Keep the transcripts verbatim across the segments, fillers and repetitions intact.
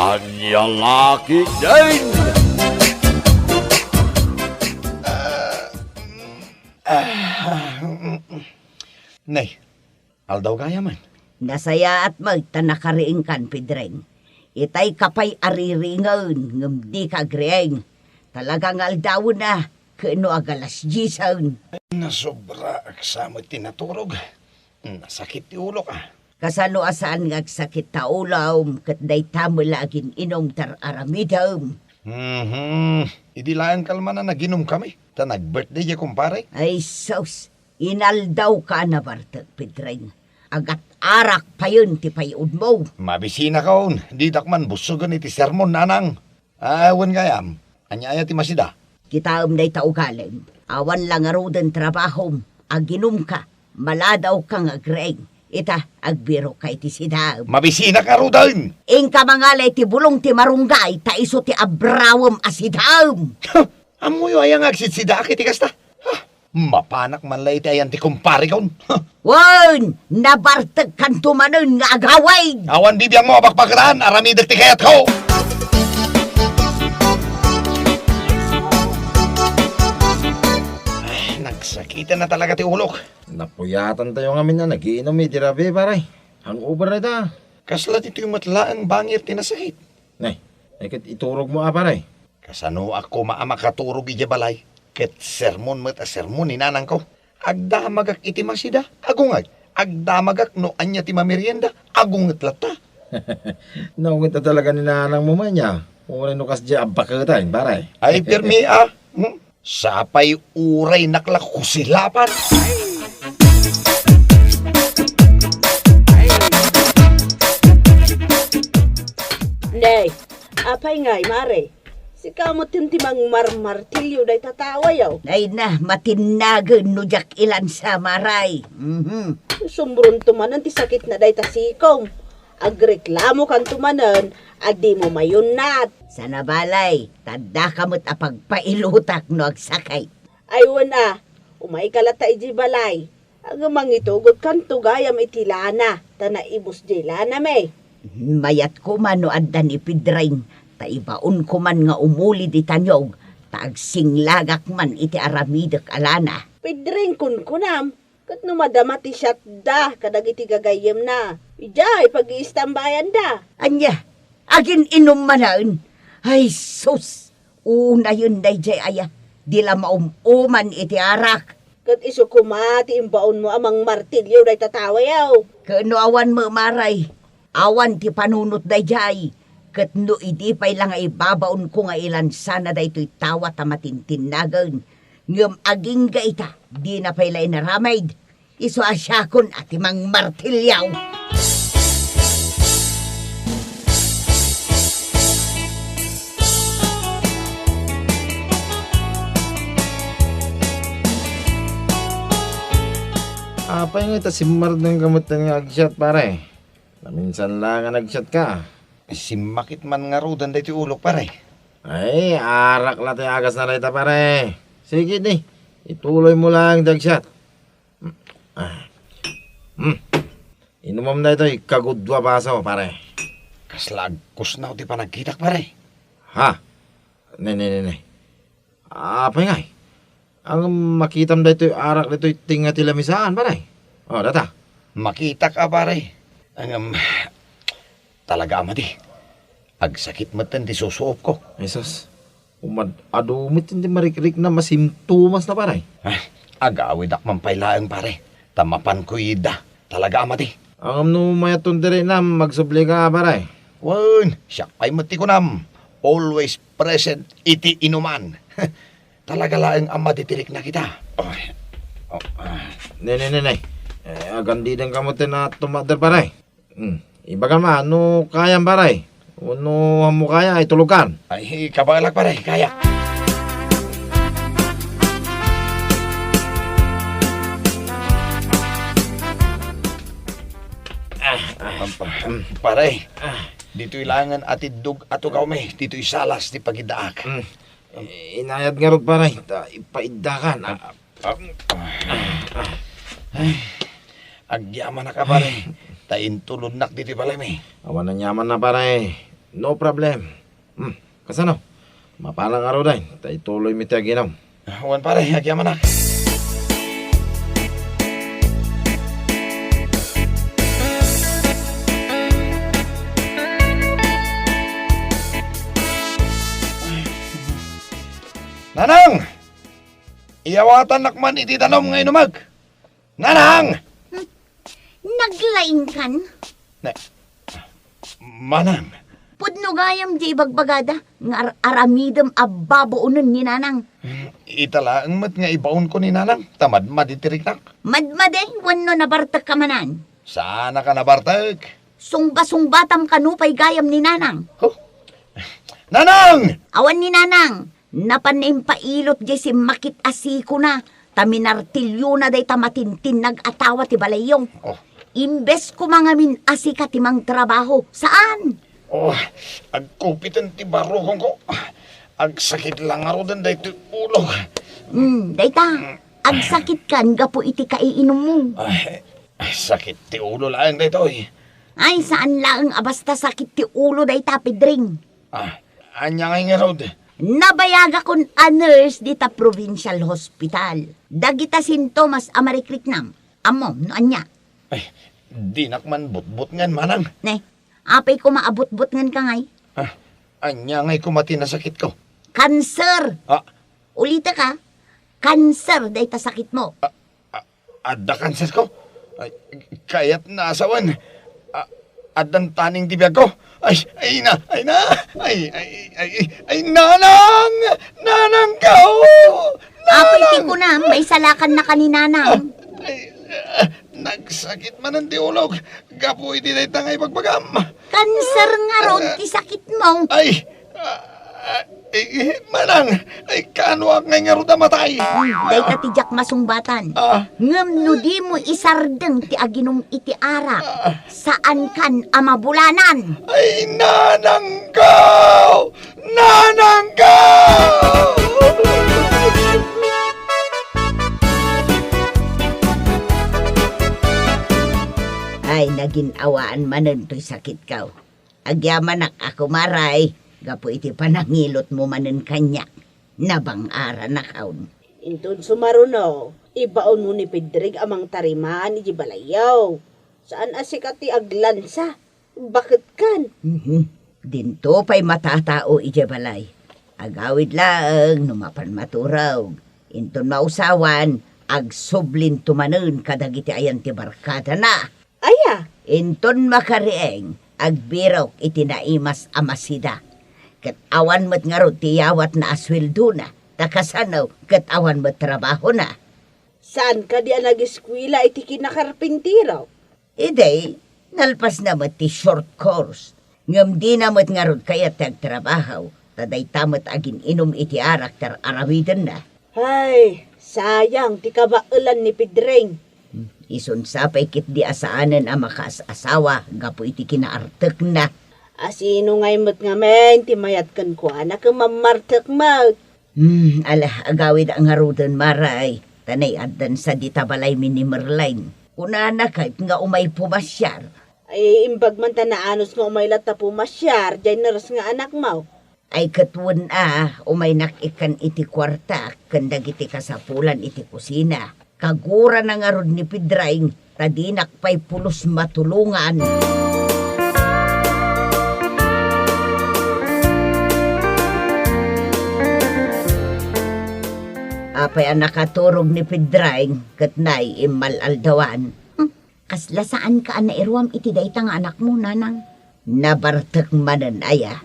Ania la ketdin? Nay, aldaw gayam. Nasayaat met ta nakariingkan, Pedring. Itay ka pay a riringen ngem dika agriing. Talaga nga aldawenna, ket no agalas diesen. Nasobraak sa met ti naturog. Nasakit ti ulok, a. Kasano a saan nga agsakit ta ulom ket dayta met la agin-inum ti ar-aramidem? Mhm. Idi laeng kalman a naginumkami, ta nag-birthday diay kumpare. Ay sus, inaldawka a nabartek, Pedring. Agat-arak payen ti pay-odmo. Mabisinakon, didak man bussogen iti sermon, nanang. A, wen gayam, ania aya ti masida? Kitaem dayta ugalim. Awan la ngaruden trabahom, aginumka, maladawka nga agriing. Ita, agbirokka iti sidaem. Mabisinak ngaruden! Inka mangala iti bulong ti marunggay, ta isu ti abrawem a sidaem. Ammoyo aya nga agsitsidaak iti kasta? Ha? Mapanak man la iti ayan ti kumparekon. Ha? Wen, nabartekkanto manen nga agawid. Awan bibiangmo a bakbaketan, aramidek ti kayatko. Ay, nagsakiten na talaga ti ulok. Napuyatantayo ngamin a nagiinom iti rabii, pare. Hangover dayta. Kasla ditoy met laeng bangir ti nasakit. Nay, ay ket iturogmo a, pare. Kasanoak koma a makaturog idiay balay, ket sermon met a sermon ni nanangko. Agdamagak iti masida, agunget. Agdamagak no ania ti mamerienda, agunget latta. Naunget a talaga ni nanangmo man ya. Uray no kasdiay a baketen, pare. Ay, pirmi, a. Hmm? Sapay uray naklak kusilapan. Nay, apay ngay, mare? Sika met ti mangmarmartilyo dayta tawayo. Ay na, matinnagen no diak ilansa, maray. Mhm. Sumbronto manen ti sakit na dayta sikom. Agreklamokanto manen a dimo mayunnat. Sana balay, ta addaka met a pagpailutak no agsakit. Ay wen a, umayka latta idiay balay. Agmangitugotkanto gayam iti lana, ta naibus diay lanami. Mayat koma no adda ni Pedring, ta ibaon koman nga umuli di tanyog, ta agsinglagak man iti aramidek a lana. Pedring kunkunam, ket no madama ti siatda kadagiti gagayyemna, idiay pag-iistambayanda. Ania, agin-inum manen? Ay sus! Unayen daydiay aya, di la maum-uman iti arak. Ket isu koma ti imbaonmo a mangmartilyo dayta tawayo. Ket no awan met, maray, awan ti panunot daydiay. Ket no idi pay la nga ibabaonko nga ilansana daytoy tawa ta matintinnagen, ngem agingga ita, dina pay la inaramid. Isu a siakon a ti mangmartilyo. Apay nga ita simmardenka metten nga agsiat, pare? Naminsan la nga nagsiatka. Simmakit man ngaruden daytoy ulok, pare. Ay, arak la ti agasna dayta, pare. Sige di, ituloymo laeng ti agsiat. Ah. Hmm. Inumam daytoy kagudua baso, pare. Kasla agkusnaw ti panagkitak, pare. Ha? Ne, ne, ne, ne. Apay ngay? Ang makitam daytoy arak daytoy tinga ti lamisaan, pare. O, data. Makitak a, pare. Ngem, talaga a madi. Agsakit metten ti susuopko. Jesus. Umad-adu met ti marikriknam a simptomasna, pare. Ah, agawidak man pay laeng, pare. Ta mapanko ida. Talaga a madi. Ngem no mayatton ti riknam, agsublika, pare. Wen, siak pay met ti kunam. Always present iti inuman. Talaga laeng a madi ti rikna kita. Ay. Oh, ah. Ne, ne, ne, ne. Eh, agandidenka metten a tumakder, pare. Hmm. Ibagam a, no kayam, pare. Wenno ammo kaya, itulogkan. Ay, kabaelak, pare, kaya. Ah, ah. Am, pa-, hmm, pare, ah, ditoy laengen a tiddog a tugawmi, ditoy salas ti pagiddaak. Hmm. Eh, inayad ngarud, pare, ta ipaiddakan. Ah, ah, ah. Ay, agyamanak a, pare. Ta intulodnak ditoy balaymi. Awan aniamanna, pare. No problem. Hmm, kasano? Mapala ngaruden, ta ituloymi ti aginum. Wen pare, agyamanak. Nanang! Iyawatannak man iti danum nga inumeg. Nanang! Hmm. Naglaingkan? Ne-, Manang. Pudno gayam di ibagbagada nga ar-, aramidem a babaonen ni Nanang. Hmm, ita laeng met nga ibaonko ni Nanang, ta madmadi ti riknak. Madmadi wenno nabartek ka manen? Saanak a nabartek. Sungba-sungbatam kano pay gayam ni Nanang. Huh? Nanang! Awan ni Nanang. Napan impailut jay simmakit a sikona, ta minartilyona dayta matintinnag a tawa ti balayyo. Oh. Imbes koma nga min-asika ti mangtrabaho, saan? Oh, agkupiten ti barukongko. Agsakit la ngaruden daytoy ulok. Hmm, dayta, agsakitkan gapu iti kaiinummo. Ay, sakit ti ulo laeng daytoy. Ay, saan laeng a basta sakit ti ulo dayta, Pedring. Ah, ania ngay ngarud? Nabayagakon a nurse dita provincial hospital. Dagita sintomas a marikriknam. Ammom no ania? Ay, dinak man butbutngen, manang. Ne, apay koma a butbutngenka ngay? Ah, ania ngay koma ti nasakitko? Kanser! Ah. Ulitek a, kanser dayta sakitmo. Ah, A-, adda kanserko? Ay, kayatna a sawen. A-, addan taning ti biagko. Ay, ay na, ay na, ay, ay, ay, ay, nanang! Nanangko! Apay ti kunam, maisalakan na ka ni nanang. Ay, ah, nagsakit manen ti ulok gapu iti dayta nga ibagbagam. Kanser ngarud ti sakitmo. Ay, ah, ah, eh, eh, manang, ay, kaanoak ngay ngarud a matay? Dayta ti diak masungbatan. Ah. Ngem no dimo isardeng ti aginum iti arak, ah, saankan a mabulanan. Ay, nanangko! Nanangko! Ay, nagin-awaan manen toy sakitko. Agyamanak a kumaray, gapu iti panangilutmo manen kaniak. Nabang-aranakon. Inton sumaruno, ibaonmo ni Pedring a mangtarimaan iti balayyo. Saan a sika ti aglansa. Baketkan. Mhm. Dinto pay matatao idiay balay. Agawid laeng no mapan maturog. Inton mausawan, agsublinto manen kadagiti ayan ti barkadana. Aya? Inton makariing, agbirok iti naimas a masida. Ket awan met ngarud ti iyawatna a sueldona, ta kasano ket awan met trabahona. Saan kadi a nageskuela iti kinakarpintero? Idi, nalpasna met ti short course. Ngem dina met ngarud kayat ti agtrabaho, ta dayta met agin-inum iti arak ti ar-arawidenna. Ay, sayang ti kabaelan ni Pedring. Hmm, isun sa pay ketdi a saanen a makaas-asawa gapu iti kinaartekna. A sino ngay met ngamin ti mayat kenkuana ken mammartek met? Hmm, ala, agawid a ngaruden, Maray. Ta nay-addan sadi ta balaymi ni Merline. Kunana ket nga umay pumasiar. Ay, imbag man ta naanus nga umay latta pumasiar, jay nurse nga anakmo. Ay, ket wen a, umaynak ikkan iti kuarta ken dagiti kasapulan iti kusina. Kagurana ngarud ni Pedring, ta dinak pay pulos matulongan. Apay a nakaturog ni Pedring ket nay immal-aldawan. Hmm, kasla saanka a nairuam iti dayta nga anakmo, nanang? Nabartek manen aya.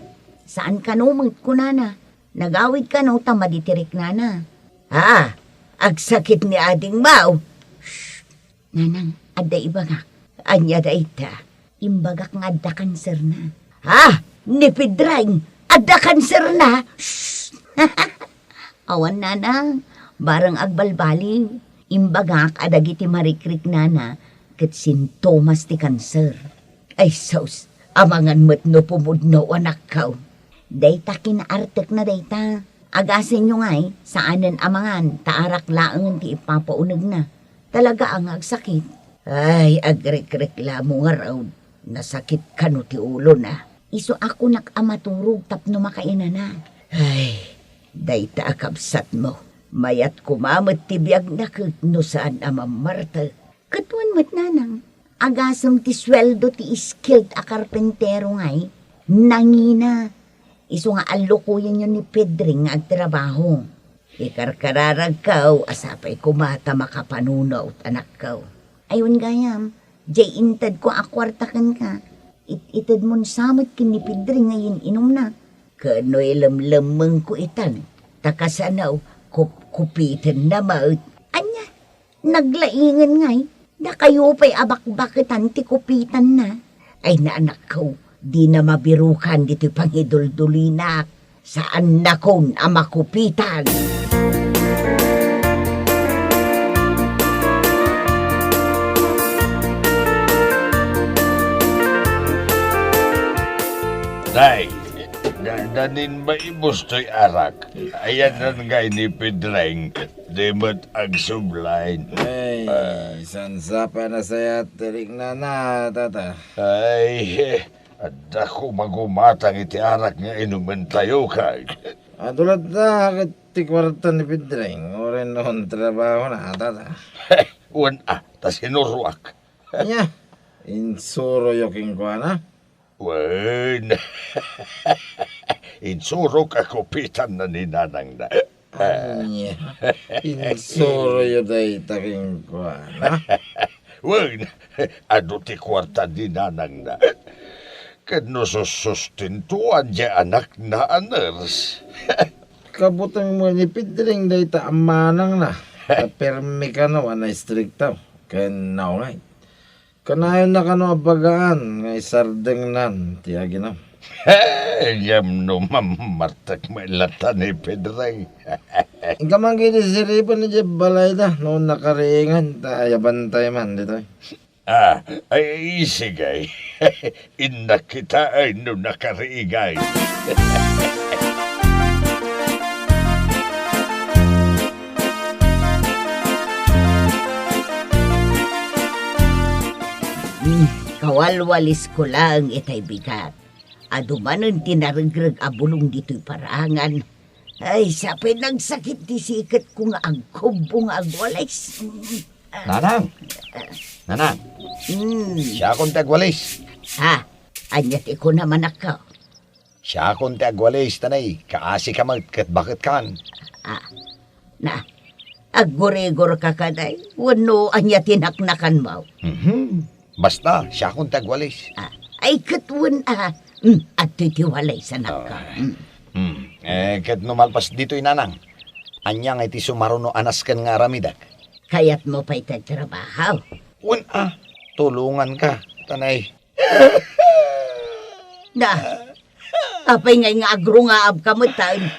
Saan kano met, kunana. Nagawid kano ta madi ti riknana. Ah, agsakit ni adingmo. Shh! Nanang, adda ibagak. Ania dayta? Imbagak nga adda kanserna. Ha? Ni Pedring, adda kanserna? Shh! Awan, nanang, barang agbalbaliw. Imbagak a dagiti marikriknana ket sintomas ti kanser. Ay sus, amangan met no pumudno, anakko. Dayta kinaartekna dayta. Agasenyo ngay, saanen a mangan, ta arak laengen ti ipapaunegna. Talaga a nga agsakit. Ay, agrikreklamo ngarud. Nasakit kano ti ulona. Isu a kunak a maturog tapno makainana. Ay, dayta a kabsatmo. Mayat koma met ti biagna ket no saan a mammartek. Ket wen met, nanang, agasem ti sueldo ti skilled a karpentero ngay, nangina. Isu nga allukoyenyo ni Pedring nga agtrabaho. Ikarkararagkaw a sapay koma ta makapanunot, anakkaw. Ay, wen gayam, jay intedko a kuarta kenka. It-itedmon sa met ken ni Pedring nga yin-inumna. Ken no ilemlemmengko itan, ta kasano, kup-, kupitenna met. Ania? Naglaingen ngay, dakayo pay a bakbaketan ti kupitanna. Ay, naanakko, dina mabirukan ditoy pangiduldulinak. Saannakon a makupitan. Day, da-, danin maibus toy arak. Ayanna ngay ni Pedring. Di met agsublain. Ay, ah, saan sa pa nasayat ti riknana, tata? Ay, eh, adda ko magumatang iti arak nga inumentayo, kay. Adu latta ket ti kuarta ni Pedring, uray no trabaho na, tata. Wen a, ta sinuroak. Ania, insuroyo kenkuana? Wen, insurok a kupitanna ni nanangna. Ania, insuroyo dayta kenkuana? Wen, adu ti kuarta ni nanangna. Ket no sussustentuan diay anakna a nurse. Kabutengmo ni Pedring dayta a manangna. Ta permi kano a naistrikto ken naungay. Kanayon na kano a bagaan nga isardengnan ti aginum. Ngem no mammartek met latta ni Pedring. Inka man ketdi siripen idiay balayda no nakariingan ta ayabantay man ditoy. Ah, ay, sige. Innak kitaen no nakariingan. Hmm, kawalwalisko laeng itay bigat. Adu manen ti naregreg a bulong ditoy parangan. Ay, sapay nagsakit ti siketko nga agkubbo nga agwalis. Mm. Nanang! Nanang! Hmm. Siakon ti agwalis. Ha? Ania ti kunam, anakko? Siakon ti agwalis, tanay, kaasika met ket baketkan. Ah, na, aggurigorka kadi, wenno ania ti naknakanmo? Mhm. Basta, siakon ti agwalis. Ah, ay, ket wen a, hmm, adtoy ti walay, sanakka. Ah. Hmm. Hmm. Eh, ket no malpas ditoy, nanang, ania nga iti sumaruno a nasken nga aramidek? Kayatmo pay ti trabaho? Wen a, tulonganka, tanay. Na, apay ngay nga agrungaabka metten?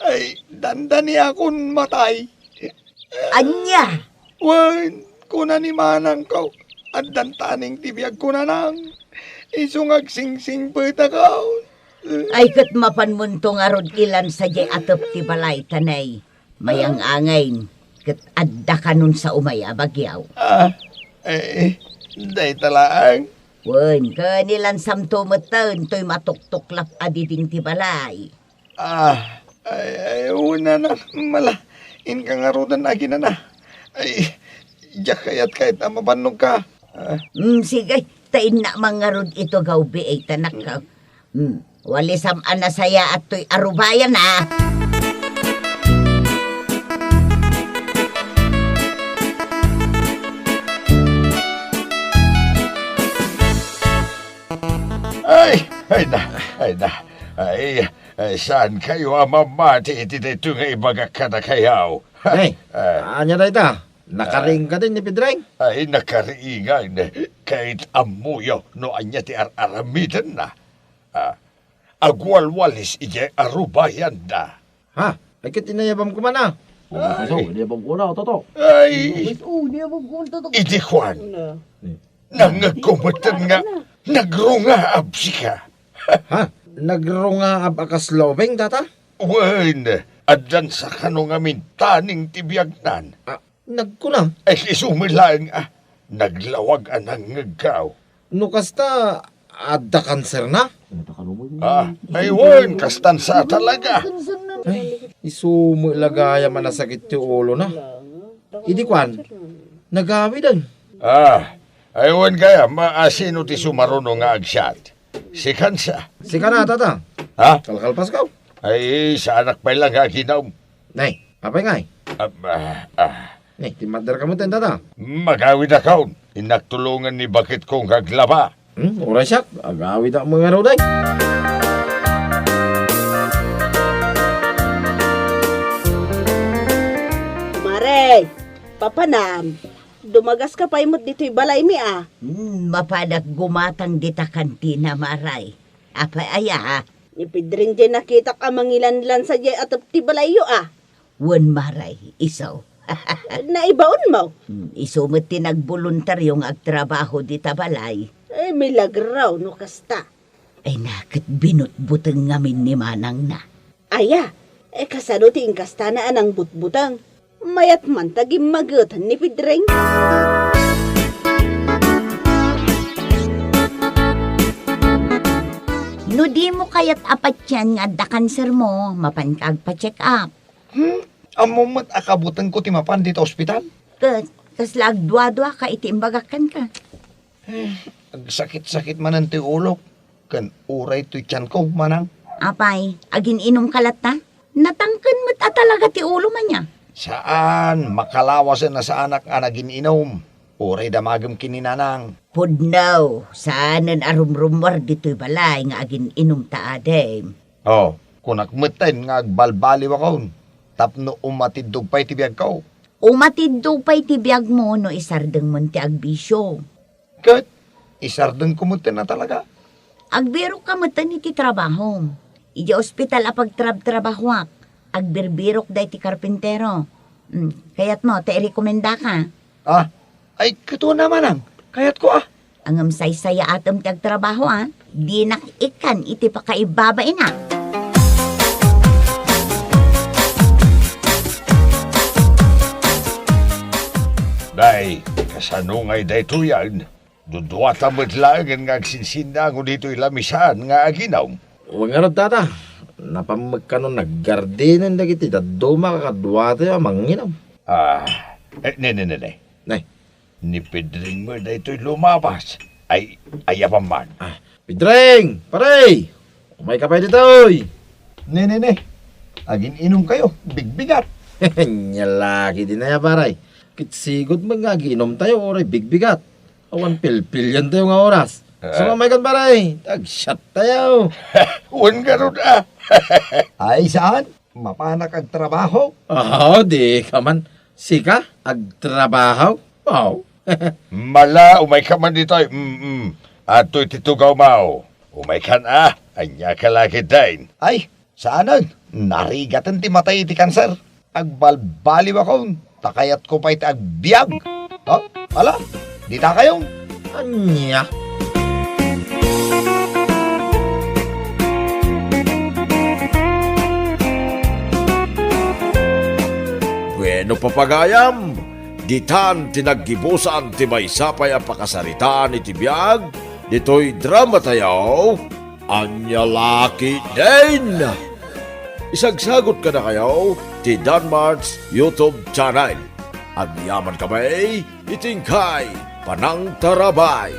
Ay, dandaniakon matay. Ania? Wen, kuna ni manangko, addan taning ti biagko, nanang. Isu nga agsingsingpetakon. Ay, ket mapanmonto ngarud ilansa diay atep ti balay, tanay. Mayang-angay, ket adda kanon sa umay a bagyaw. Ah, eh, dayta laeng? Wen, ken ilansamto metten toy matuktuklap a diding ti balay. Ah, ay, ay, una na, mala, inka ngaruden aginana. Ay, diak kayat ket a mabannogka. Ah. Mm, sige, ta innak man ngarud ito gaw biit, anakko. Hmm, walisam a nasayaat toy arubayan, a. Ay, ay na, ay na. Ay, ay, saankayo a mamati iti daytoy nga ibagak kadakayo? Ay, ah, ania dayta? Nakariing kadi ni Pedring? Ay, nakariingan. Ket ammoyo no ania ti ar-aramidenna. Ah, agwalwalis idiay arubayanna. Ha? Ay, ket inayabam koma na. Ay. Ay, inayabam koma na, Toto. Ay. Ay, oh, inayabam koma na, Toto. Idi kuan. Ano? Nangngegko metten nga nagrungaab sika. Ha? Nagrungaab a kas lobeng, tata? Wen, addan sa kano ngamin taning ti biagnan. Ah, nagkuna. Ay, isu met laeng, a, naglawag a nangngegko. No kasta, Adda kanserna? Ah, ay wen, kastan sa talaga. Ay, isu met la gayam a nasakit ti ulona. Idi kuan, nagawiden. Ah, ay wen gayam, a, a, sino ti sumaruno nga agsiat? Sikan sa. Sika na, tata. Ha? Kalkalpaskaw. Ay, saanak pay lang nga aginum. Nay, apay ngay? Ah, ah, ah. Nay, timmaddar ka met, tata. Magawidakon. Innak tulongan ni baketko nga aglaba. Hmm, uray siak, agawidak met ngarud, ay. Mare, papanam, dumagaska pay met ditoy balaymi, a. Hmm, mapanak gumatang dita kantina, Mare. Apay aya? Ni Pedring diay nakitak a mangilanlan sadiay atep ti balayyo, a. Wen, Mare, isu. Naibaonmo? Hmm, isu met ti nagboluntario nga agtrabaho dita balay. Eh, milagraw no kasta. Ay, na ket binutbuteng ngamin ni manangna. Aya, eh, kasano ti inkastana a nangbutbuteng? Mayat man ta gimmageten ni Pedring. No dimo kayat a patien nga adda kansermo, mapanka agpa-check up. Hmm? Ammom met a kabutengko ti mapan dita ospital? Ket kasla agduaduaka iti imbagak kenka. Eh, agsakit-sakit manen ti ulok, ken uray toy tianko, manang. Apay, agin-inumka latta? Natangken met a talaga ti ulom ania? Saan, makalawasen a saanak a nagin-inum. Uray damagem ken ni nanang. Pudno, saanen a rumrumuar ditoy balay nga agin-inumta adim. Oh, kunak metten nga agbalbaliwakon tapno umatiddog pay ti biagko. Umatiddog pay ti biagmo no isardengmon ti agbisio. Ket isardengko metten a talaga. Agbirokka metten iti trabahom. Idiay ospital a pagtrabtrabahoak, agbirbirok daytoy karpintero. Mm, kayatmo ta irekomendaka? Ah, ay, ket wen a manang. Kayatko, a. Ngem saysayaatem ti agtrabaho, a. Dinak ikkan iti pakaibabaina. Day, kasano ngay daytoyen? Duduata met laengen nga agsinsinnaango ditoy lamisan nga aginum. Wen ngarud, tata. Napan met kano naggardinen dagiti dadduma a kaduatayo a manginum. Ah, eh, ne, ne, ne, ne. Nay. Ni Pedring met daytoy lumabas. Ay, ayaban man. Ah, Pedring! Pare! Umayka pay ditoy! Ne, ne, ne. Agin-inumkayo, bigbigat. Ania la ketdin aya, pare. Ket sigud met nga agin-inumtayo, uray bigbigat. Awan pilpilientayo nga oras. Eh. Sumamaykan, pare. Agsiattayo. Wen ngarud, a. Ay, saan? Mapanak agtrabaho? Ah, dika man. Sika, agtrabaho? Aw. Mala, umayka man ditoy. Mm-mm. Adtoy ti tugawmo. Umaykan, a. Aniaka la ketdin? Ay, saanen. Narigaten ti matay iti kanser. Agbalbaliwakon, ta kayatko pay ti agbiag. Ha? Ala, ditakayo. Ania? Bueno, papagayam, ditan ti naggibusan ti maysa pay a pakasaritaan iti biag ditoy dramatayo. Ania la ketdin? Isagsagot kadakayo ti Danmart's YouTube channel. Agyamankami iti inkay panangtarabay.